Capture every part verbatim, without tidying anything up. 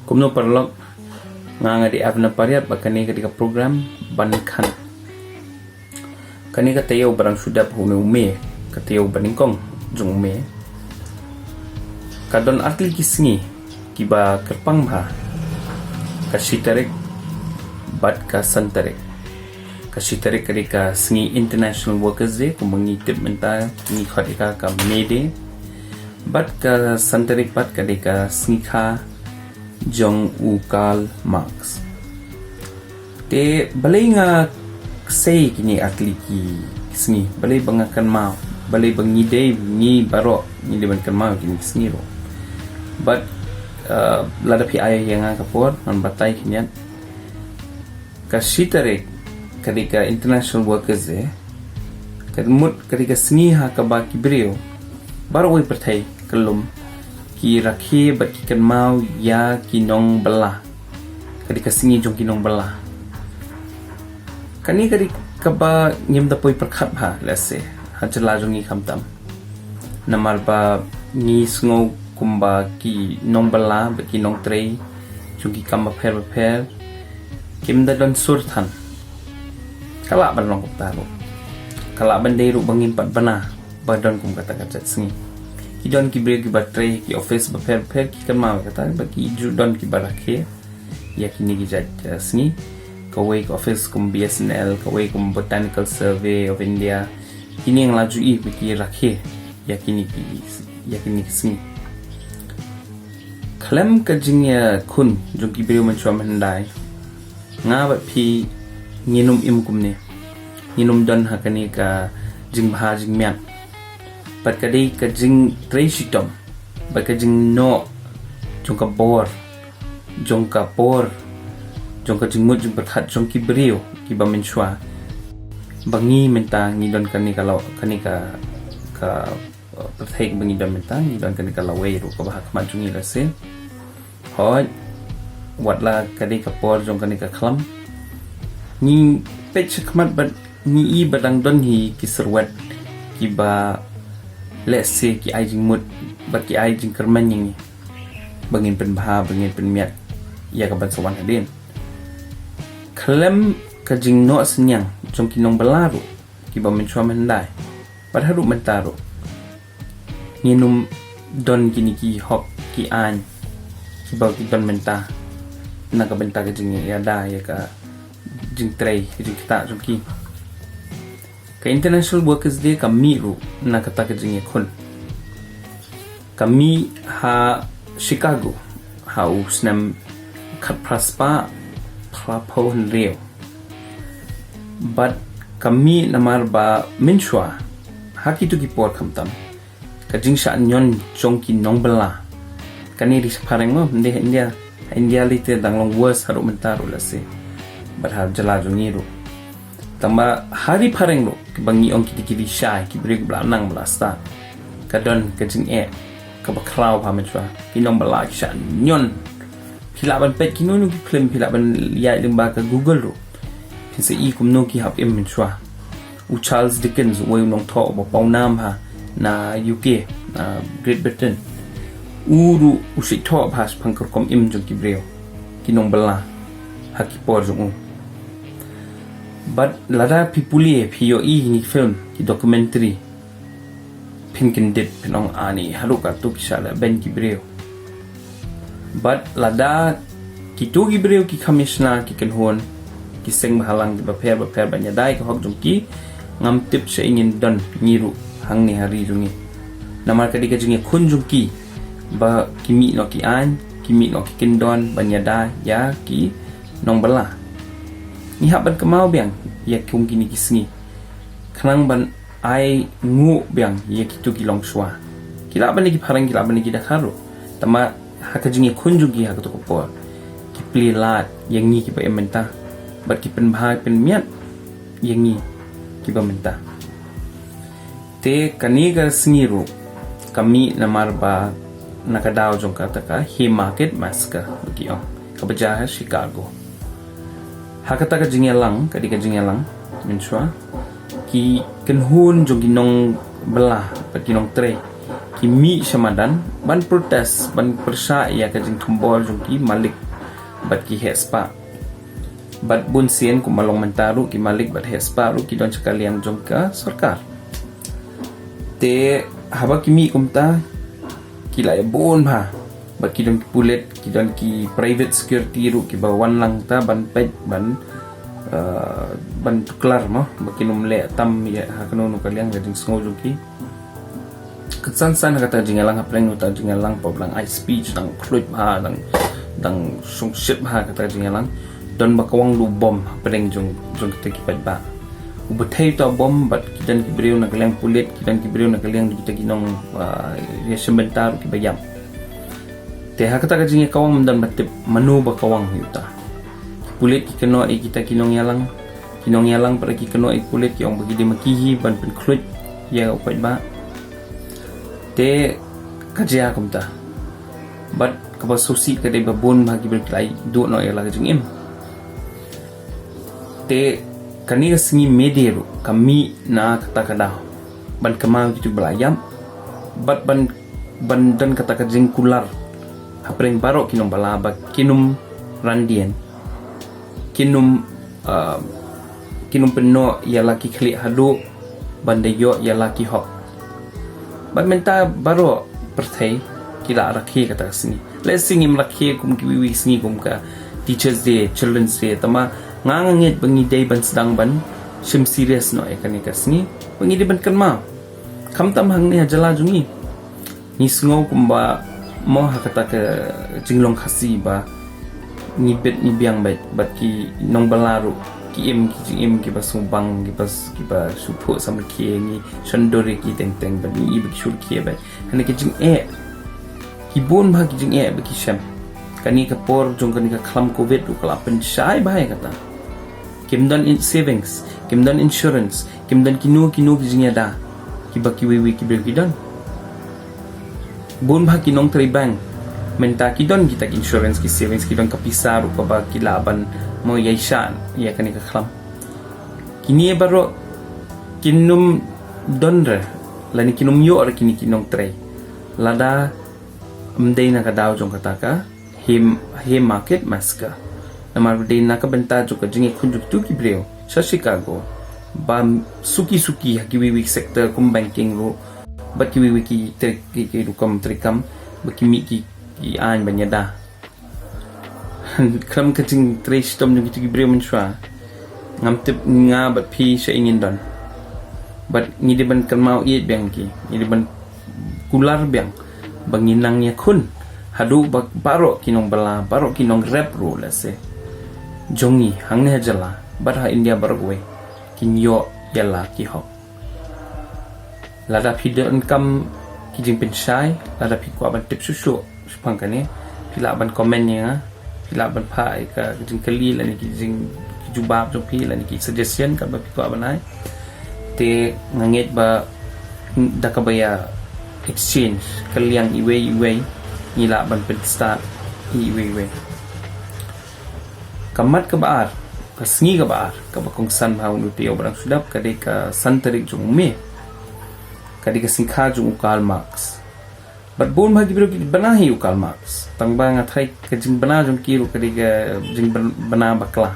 Kumno paralok, nga nga dei Avner Pariat, bad kane ka dei ka program Ban Khan. Kane ka taïew ba dang shu dep ha une u May, ka taïew ba nyngkong jong u May, ka don artylli ki sngi kiba kyrpang bha: ka shi tarik bad ka san tarik. Ka shi tarik ka dei ka sngi International Workers' Day, kumba ngi tip mynta ngi khot ïa ka ka May Day. Bad ka san tarik pat ka dei ka sngi kha jong u Karl Marx. Te balei nga sei kine artylli ki sngi, balei ba nga kynmaw, balei ba ngi dei, ngi baroh ngi dei ban kynmaw kine ki sngi ruh? Bad, uh, lada phi ai ïa nga ka por, ngan batai khyndiat. Ka shi tarik ka dei ka International Workers' Day. Ka mut ka dei ka sngi ha kaba ki briew baroh kawei pyrthei ka lum ki rakhe bad ki kynmaw ïa ki nongbylla. Ka dei ka sngi jong ki nongbylla. Kane ka dei kaba ngim da poi pyrkhat bha, let's say, ha jylla jong ngi khamtam. Namar ba ngi sngew kumba ki nongbylla bad ki nongtrei jong ki kam bapher bapher kim da don sur than. Ka lah ban long kumta ruh. Ka lah ban dei ruh ba ngim pat bna ba don kum kata ka jait sngi. Ki don ki briew kiba trei ki office bapher bapher, ki kynmaw kata, bad ki ju don kiba rakhe ïa kine ki jait, eh, sngi. Kawei ka office kum B S N L, kawei kum Botanical Survey of India. Kine nga la ju i ba ki rakhe ïa kine ki, ïa kine ki sngi. Khlem ka jingïakhun jong ki briew mynshuwa mynhyndai, nga bad phi ngin ym im kumne. Ngin ym don ha kane ka jingbha jingmiat. Bad ka dei ka jingtrei shitom, bad ka jingnoh jong ka bor, jong ka por, jong ka jingmut jingpyrkhat jong ki briew kiba mynshuwa, ba ngi mynta ngi don kane ka law, kane ka, ka, uh, pyrthei ba ngi don mynta, ngi don kane ka lawei ruh kaba ha khmat jong ngi lashai. Hooid, wat la ka dei ka por jong kane ka khlam, ngi peit sha khmat bad ngi i ba dang don hi ki surwet kiba lehse ki ai jingmut bad ki ai jingkyrmen ïa ngi ba ngin pynbha, ba ngin pynmiat ïa ka ban sa wan hadien. Khlem ka jingnoh synñiang jong ki nongbylla ruh kiba mynshuwa mynhyndai, bad haduh mynta ruh, ngin ym don kine ki hok ki aiñ kiba ki don mynta na ka bynta ka jingïada ïa ka jingtrei, ka jingktah jong ki. Ka International Workers' Day ka mih ruh na kata ka jingïakhun. Ka mih ha Chicago ha u snem khatphra spah phraphew hynriew. Bad ka mih namar ba mynshuwa, ha kito ki por khamtam, ka jingshah ñion jong ki nongbylla. Kane dei sha phareng mo, ym dei ha India. Ha India lei te dang long worse haduh mynta ruh lashai. Bad ha jylla jong ngi ruh. Tangba ha ri phareng ruh, kiba ngi ong ki dei ki ri shai, ki briew kiba la nang ba la stad, ka don ka jingeh kaba khraw bha mynshuwa. Ki nongbylla ki shah ñion. Phi lah ban peit kino kino ki film, phi lah ban ïaid lyngba ka Google ruh, phin sa i kumno ki hap im mynshuwa. U Charles Dickens, uwei u nongthoh uba pawnam ha na U K, na Great Britain, u ruh u shait thoh bha shaphang ka rukom im jong ki briew, ki nongbylla, ha ki por jong u. Bad lada phi pule, phi ïohi kine ki film, ki documentary, phin kyndit, phin ong, ani, haduh katto ki shah lehbeiñ ki briew. Bad lada kito ki briew ki kham ïashna, ki kynhun, ki seng bhalang kiba pher bapher ban ïada ïa ka hok jong ki, ngam tip shaei ngin don ngi ruh hangne ha ri jong ngi. Namar ka dei ka jingïakhun jong ki ba ki mih noh ki aiñ, ki mih noh ki kyndon ban ïada ïa ki nongbylla. Ngi hap ban kynmaw biang ïa kum kine ki sngi khnang ban ai nguh biang ïa kito ki longshuwa. Ki lah ban dei ki phareng, ki lah ban dei ki dkhar ruh, tangba ha ka jingïakhun jong ki ha kato ka por, ki plie lad ïa ngi kiba im mynta, bad ki pynbha pynmiat ïa ngi kiba mynta. Te kane ka sngi ruh ka mih namar ba na ka daw jong kata ka Haymarket Massacre ba ki ong, kaba jia ha Chicago. Ha kata ka jingïalang, ka dei ka jingïalang mynshuwa, ki kynhun jong ki nongbylla bad ki nongtrei ki mih sha madan ban protest, ban pyrshah ïa ka jingthombor jong ki malik bad ki heh spah. Bad bun sien kumba long mynta ruh, ki malik bad heh spah ruh ki don sha ka liang jong ka sorkar. Te haba ki mih kumta, ki la ïa bun bha. Bad ki don ki pulit, ki don ki private security ruh kiba wan lang ta ban peit, ban, uh, ban tuklar mo, ba kin ym leh tam ïa ha kano kano ka liang ka jingsngew jong ki. Kynsan san ha kata ka jingïalang, hapdeng kata ka jingïalang, pop lang ai speech, dang khluit bha, dang, dang shongshit bha ha kata ka jingïalang. Don ba kawang da u bom hapdeng jong, jong kita ki paidbah. U bthei uta u bom bad ki don ki briew na ka liang pulit, ki don ki briew na ka liang kita ki nong, ah, ïashim bynta ruh kiba ïap. Te ha kata ka jingïakawang ym don ba tip mano ba kawang ïa uta. Ki pulit ki kynnoh ïa kita ki nongïalang, ki nongïalang pat ki kynnoh ïa ki pulit, ki ong ba ki dei ma ki hi ban pynkhluit ïa u paidbah. Te ka jia kumta. Bad kaba sngewsih ka dei ba bun bha ki briew ki la ïa duh noh ïa la ka jingim. Te kane ka sngi media ruh ka mih na kata ka daw ban kynmaw ïa kitu ba la ïap, bad ban, ban don kata ka jingkular hapdeng baroh ki nongbylla ba kin ym randien, kin ym, ah, kin ym pynnoh ïa la ki khlieh haduh ban da ïoh ïa la ki hok. Bad mynta baroh pyrthei ki la rakhe kata ka sngi. Lehse ngim rakhe kum kiwei kiwei ki sngi kum ka Teachers' Day, Children's Day, tangba nga, nga ngeit ba ngi dei ban sdang ban shim serious noh ïa kane ka sngi, ba ngi dei ban kynmaw. Khamtam hangne ha jylla jong ngi, ngi sngew kumba mo ha kata ka jinglong Khasi ba ngi bit ngi biang beit bad ki nongbylla ruh, ki im ki jingim kiba sngewbang, kiba s-, kiba shu phuh samrkhie, ngi shon dur ïa ki teng teng bad ngi i ba ki shu rkhie beit. Kane ka jingeh, ki bun bha ki jingeh ba ki shem. Kane ka por jong kane ka khlam covid ruh ka la pynshai bha ïa kata. Kim don in savings, kim don insurance, kim don kino kino ki jingïada kiba kiwei kiwei ki briew ki don. Bun bha ki nongtrei bank mynta ki don kita ki insurance, ki savings, ki don ka pisa ruh kaba ki lah ban mo ïaishah ïa kane ka khlam. Kine baroh kin ym don re, lane kin ym ïoh re kine ki nongtrei lada ym dei na ka daw jong kata ka Hay, Haymarket Massacre. Namar ba dei na ka bynta jong ka jingïakhun jong kitu ki briew sha Chicago ba suki suki ha kiwei kiwei ki sector kum banking ruh bad kiwei kiwei ki tre-, ki, ki rukom treikam ba ki mih ki, ki aiñ ban ïada. Khlem ka jingtrei shitom jong kitu ki briew mynshuwa, ngam tip nga bad phi shaei ngin don. Bad ngi dei ban kynmaw ïeit biang ki, ngi dei ban kular biang ba ngi nang ïakhun haduh ba baroh ki nongbylla, baroh ki nongrep ruh lehse jong ngi hangne ha jylla bad ha India baroh kawei kin ïoh ïa la ki hok. Lada phi donkam ki jingpynshai, lada phi kwah ban tip shuh shuh shaphang kane, phi lah ban comment ïa nga, phi lah ban phah ïa ka jingkylli lane ki jing, ki jubab jong phi lane ki suggestion kaba phi kwah ban ai. Te nga ngeit ba da kaba ïa exchange ka liang iwei iwei, ngi lah ban pynstad iwei iwei. Ka mat kaba ar, ka sngi kaba ar kaba kongsan bha ha une u taïew ba dang shu dep ka dei ka san tarik jong u May. Ka dei ka sngi kha jong u Karl Marx. Bad bun bha ki briew ki bna hi ïa u Karl Marx, tangba nga tharai ka jingbna jong ki ruh ka dei ka jingbna bakla,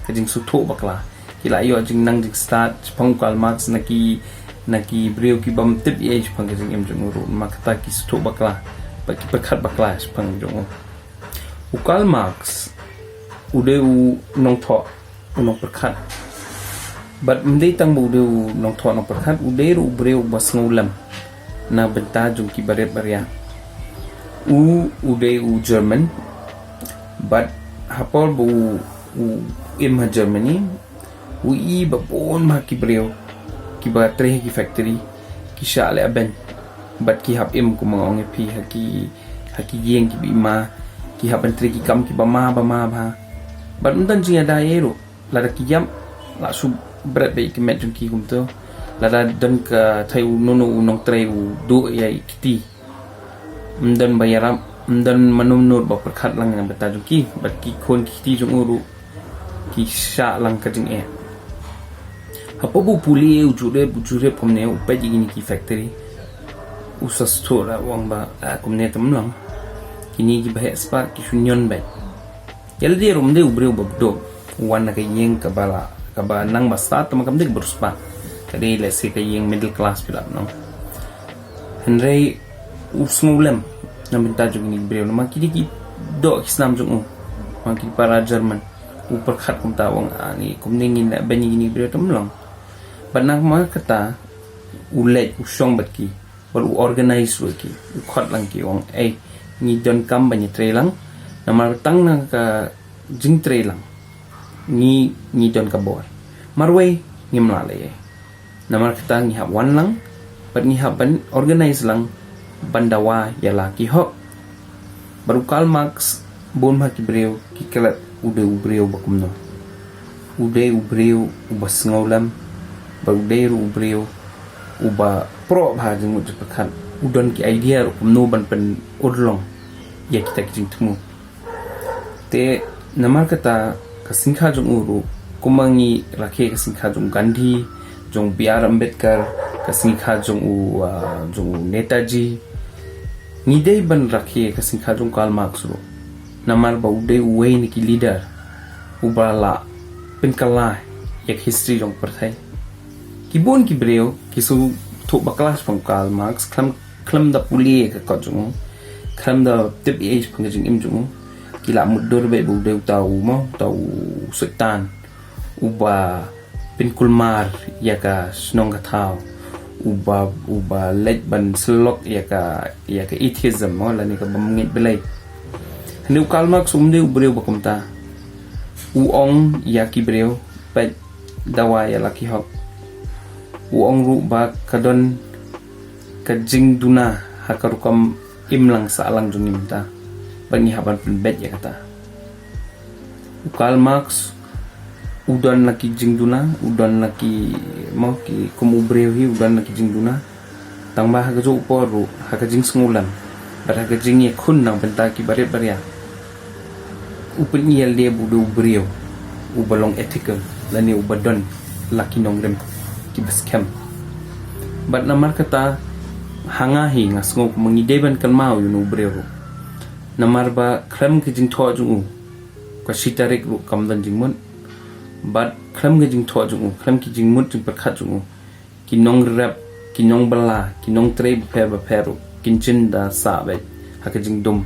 ka jingsngewthuh bakla. Ki la ïoh jingnang jingstad shaphang u Karl Marx na ki, na ki briew ki bym tip ei ei shaphang ka jingim jong u ruh, namar kata ki sngewthuh bakla bad ki pyrkhat bakla shaphang jong u. U Karl Marx u dei u nongthoh, u nongpyrkhat. Bad ym dei tang ba u dei u nongthoh nongpyrkhat, u dei ruh u briew uba sngewlem na bynta jong ki barit baria. U, u dei u German. Bad ha por ba u, u im ha Germany, u i ba bun bha ki briew kiba trei ha ki factory ki shah leh a beiñ bad ki hap im, kumba nga ong ïa phi, ha ki, ha ki ïing kiba i ma, ki hap ban trei ki kam kiba ma ba ma bha. Bad ym don jingïada ei ei ruh, lada ki ïap la shu bret beit ki met jong ki kumto. Lada don ka thai uno uno u nongtrei u duh ïa i kti, ym don ba ïarap, ym don mano mano ba pyrkhat lang na bynta jong ki. Bad ki khun ki kti jong u ruh ki shah lang ka jingeh. Hapoh ba u pule, u jurip, u jurip kumne, u peit ïa kine ki factory, u sa sngewthuh la u ong ba, ah, kumne te ym long. Kine kiba heh spah ki shu ñion beit. Ïa lade ruh ym dei u briew ba bduk, u wan na ka ïing kaba la, kaba nang ba stad, tangba kam dei ka bariewspah. Ka dei lehse ka ïing middle class phi lah ban ong. Hynrei u sngewlem na bynta jong kine ki briew, namar ki dei ki doh ki snam jong u, namar ki para German. U pyrkhat kumta, u ong, ah, ngi kumne ngin leh ban ïa kine ki briew te ym long. Bad namar kata u leit u shong bad ki, bad u organize ruh ïa ki, u khot lang ki, u ong, ei, ngi donkam ban ïatrei lang, namar tang na ka jingtrei lang ngi, ngi don ka bor. Marwei ngim lah leh ei. Namar kata ngi hap wan lang, bad ngi hap ban organize lang ban dawa ïa la ki hok. Bad u Karl Marx, bun bha ki briew ki klet u dei u briew ba kumno. U dei u briew uba sngewlem, bad u dei ruh u briew uba proh bha jingmut jingpyrkhat. U don ki idea ruh kumno ban pynurlong ïa kita ki jingthmu. Te namar kata ka sngikha jong u ruh, kumba ngi rakhe ka sngikha jong u Gandhi, jong u B R Ambedkar, ka sngikha jong u, ah, jong u Netaji. Ngi dei ban rakhe ka sngikha jong u Karl Marx ruh. Namar ba u dei uwei na ki leader uba la pynkylla ïa ka history jong ka pyrthei. Ki bun ki briew ki sngewthuh bakla shaphang u Karl Marx, khlem, khlem da pule ïa ka kot jong u, khlem da tip ei ei shaphang ka jingim jong u. Ki la mutdur beit ba u dei uta u mo, uta u soitan uba pynkulmar ïa ka shnong ka thaw, uba, uba leit ban sylok ïa ka, ïa ka atheism mo, lane ka bym ngeit Blei. Hynrei u Karl Marx um dei u briew ba kumta. U ong ïa ki briew, peit, dawa ïa la ki hok. U ong ruh ba ka don ka jingduna ha ka rukom imlang sahlang jong ngi mynta, bad ngi hap ban pynbeit ïa kata. U Karl Marx u don la ki jingduna, u don la ki, mo, ki, kum u briew hi u don la ki jingduna. Tangba ha kajuh ka por ruh, ha ka jingsngewlem, bad ha ka jingïakhun na ka bynta ki barit baria, u pyni ïa lade ba u dei u briew uba long ethical, lane uba don la ki nongrim kiba skhem. Bad namar kata, ha nga hi nga sngew kumba ngi dei ban kynmaw ïa une u briew ruh. Namar ba khlem ka jingthoh jong u, ka shi tarik ruh kam don jingmut. Bad khlem ka jingthoh jong u, khlem ki jingmut jingpyrkhat jong u, ki nongrep, ki nongbylla, ki nongtrei bapher bapher ruh kin shim da sah beit ha ka jingdum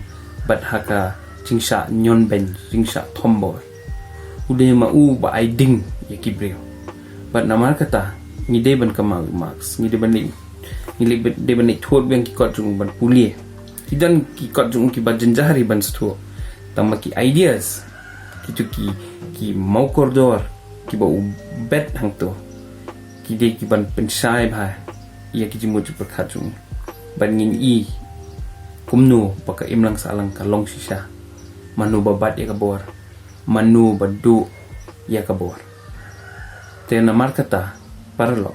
bad ha ka jingshah ñion beiñ, jingshah thombor. U dei ma u ba ai ding ïa ki briew. Bad namar kata, ngi dei ban kynmaw ïa u Marx, ngi dei ban leit, ngi dei ban, dei ban leit thud biang ki kot jong u ban pule. Ki don ki kot jong u kiba jynjar hi ban sngewthuh. Tangba ki ideas, kito ki, ki mawkordor kiba u bet hangto, ki dei ki ban pynshai bha ïa ki jingmut jingpyrkhat jong u. Bad ngin i kumno ba ka imlang sahlang ka long shisha. Mano ba bat ïa ka bor, mano ba duh ïa ka bor. Te namar kata, paralok,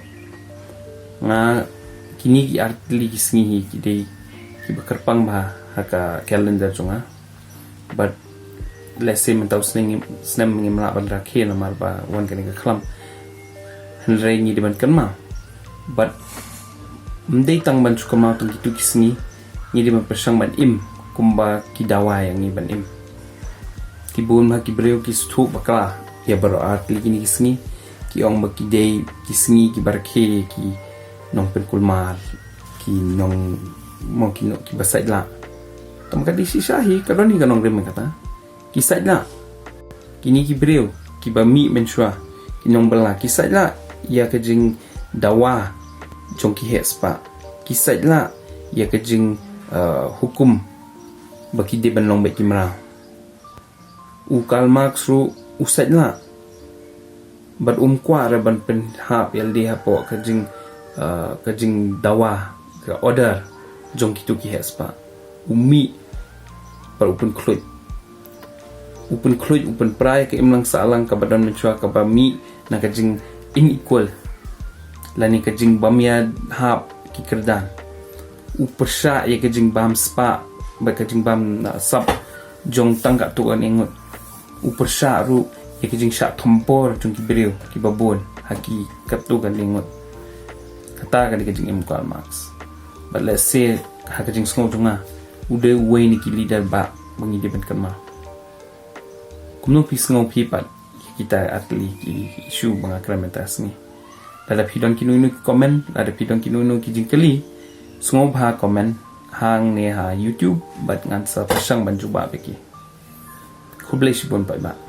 nga, kine ki artylli ki sngi hi ki dei kiba kyrpang bha ha ka calendar jong nga. Bad lehse mynta u snem, snem ngim lah ban rakhe namar ba wan kane ka khlam. Hynrei ngi dei ban kynmaw. Bad ym dei tang ban shu kynmaw tang kito ki sngi, ngi dei ban pyrshang ban im kumba ki dawa ïa ngi ban im. Ki bun bha ki briew ki sngewthuh bakla ïa baroh artylli kine ki sngi, ki ong ba ki dei ki sngi kiba rakhe ïa ki nongpynkulmar, ki nong, mo, ki nong, kiba sait lah. Tangba ka dei shisha hi, ka don hi ka nongrim kata. Ki sait lah. Kine ki briew kiba mih mynshuwa, ki nongbylla, ki sait lah ïa ka jingdawa jong ki heh spah. Ki sait lah ïa ka jing, uh, hukum ba ki dei ban long beit ki mraw. U Karl Marx ruh u sait lah. Bad um kwah re ban pynhap ïa lade hapoh ka jing, uh, ka jingdawa, ka order jong kito ki heh spah. U mih bad u pynkhluit. U pynkhluit, u pynpra ïa ka imlang sahlang kaba don mynshuwa kaba mih na ka jing unequal, lane ka jingbym ïahap ki kyrdan. U pyrshah ïa ka jingbam spah bad ka jingbam, uh, sap jong tang katto katne ngut. U pyrshah ruh ïa ka jingshah thombor jong ki briew kiba bun ha ki katto katne ngut. Kata ka dei ka jingim u Karl Marx. Bad lehse ha ka jingsngew jong nga, u dei uwei na ki leader ba ngi dei ban kynmaw. Kumno phi sngew phi pat ïa kita artylli ki issue ba nga kren mynta ka sngi? Lada phi don kino kino ki comment, lada phi don kino kino ki jingkylli, sngewbha comment hangne ha YouTube bad ngan sa pyrshang ban jubab ïa ki. Khublei shibun paidbah.